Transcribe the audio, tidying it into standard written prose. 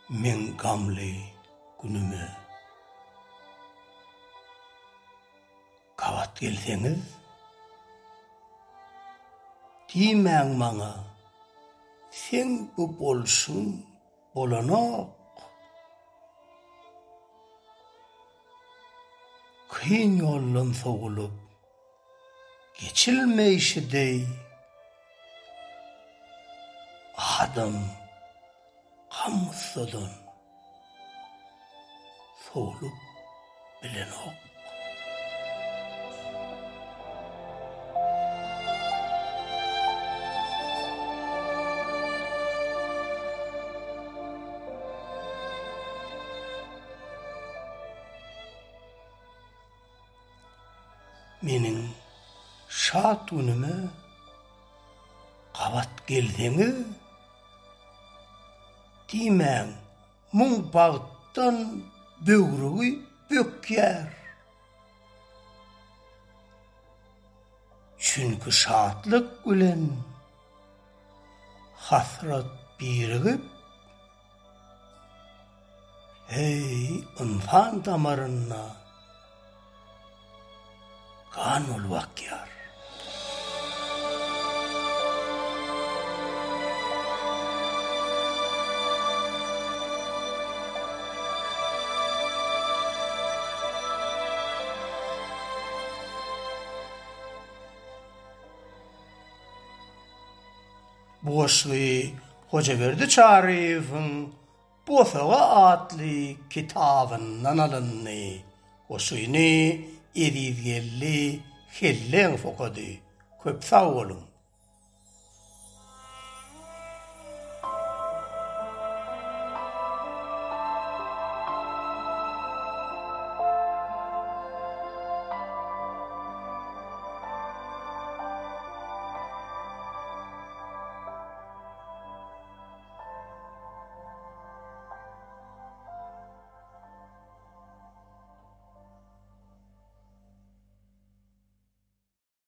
Meň gamly günüme gabat gelseňiz, diýmäň maňa, seň bu bolşuň bolanok. Kyn ýoldan sowulyp, geçilmeýşi deý, adam gam-gussadan sowlup bilenok. Meniň şat günüme gabat gelseňiz, diýmäň, muň bagtdan böwregi bökýär. Çünki şatlyk bilen hasrat birigip, Heý, ynsan damarynda gan bolup akýar. Bu goşgy Hojaberdi Çaryýewiň Bosaga atly kitabyndan alyndy. Goşgyny Ezizgeldi Helleňow okady. Köp sag boluň!